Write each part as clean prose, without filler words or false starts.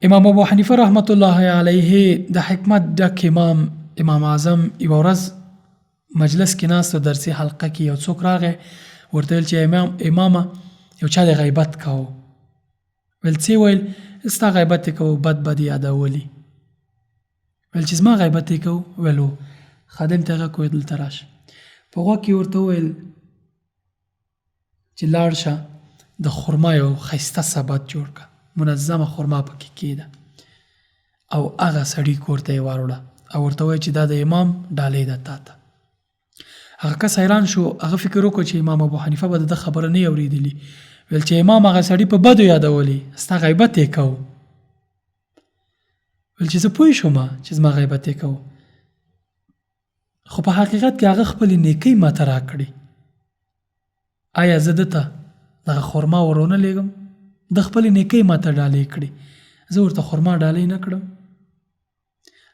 امام ابو حنیفه رحمت الله علیه د حکمت ډک امام، امام اعظم، یوه ورځ مجلس کې ناست و، درسي حلقه کې یو څوک راغی ورته ویل چې امام امامه یو چا د غیبت کاوه. ویل څه ویل؟ ستا غیبت یې کوو، بد بد یادولي. ویل چې زما غیبت یې کوو؟ ویل هو. خادم ته غږ کړ، دلته راشه. په غوږ کې ورته وویل چې لاړ شه د خرما یو ښایسته سبد جوړ کړه، منظمه خرما پکې کېده او هغه سړي کور ته یې وروړه او ورته وایي چې دا د امام ډالۍ ده تا ته. هغه کس حیران شو، هغه فکر وکړ چې امام ابو حنیفه به د ده خبره نه اورېدلي. ویل چې امام هغه سړي په بدو یادولي، ستا غیبت یې کوو. ویل چې زه پوه شوم چې زما غیبت یې کوو، خو په حقیقت کې هغه خپلې نیکۍ ماته راکړي. آیا زه ده ته دغه خرما ورونه لیږم؟ ده خپلې نیکۍ ماته ډالۍ کړي، زه ورته خرما ډالۍ نه کړم؟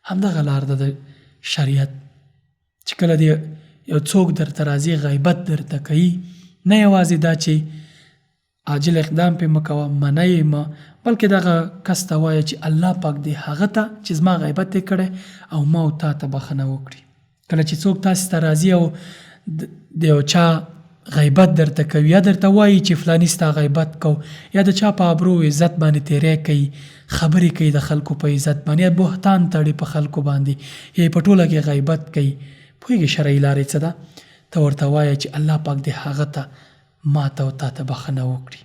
همدغه لار ده د شریعت چې کله دی یو څوک درته راځي غیبت درته کوي، نه یوازې دا چې عاجل اقدام پې مه کوه، منع یې مه، بلکې دغه کس ته وایه چې الله پاک دې هغه ته چې زما غیبت یې کړی او ما او تا ته بخښنه وکړي. کله چې څوک تاسې ته راځي او د یو چا غیبت درته کوي یا درته وایي چې فلانی ستا غیبت کو، یا د چا په ابرو او عزت باندې تیری کوي، خبرې کوي د خلکو په عزت باندې، یا بهتان تړي په خلکو باندې، یا یې په ټوله کې غیبت کوي، پوهېږې شرعي لار یې څه ده؟ ته ورته وایه چې الله پاک دې هغه ته، ماته او تاته بخښنه وکړي.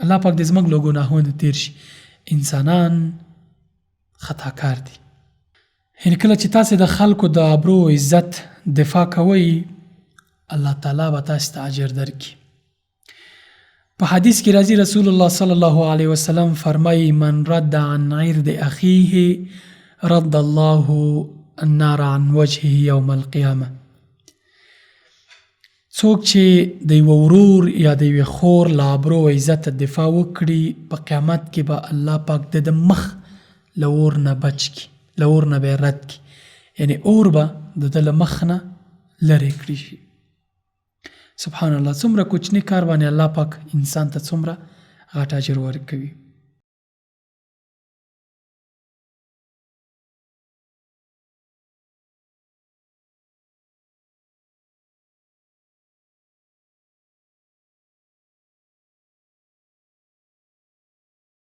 الله پاک دې زموږ له ګناهونو تیر شي. انسانان خطاکار دي. یعنی کله چې تاسو د خلکو د ابرو او عزت دفاع کوئ، الله تعالی به تاسو ته اجر درکړي. په حدیث کې راځي رسول الله صلی الله علیه وسلم فرمایي: من رد عن عرض اخیه رد الله النار عن وجهه یوم القیامه. څوک چې د یوه ورور یا د یوې خور له ابرو او عزته دفاع وکړي، په قیامت کې به الله پاک د ده مخ له اور نه بچ کړي، له اور نه به یې رد کړي، یعنې اور به د ده له مخ نه لرې کړي شي. سبحان الله، څومره کوچني کار باندې الله پاک انسان ته څومره غټ اجر ورکوي.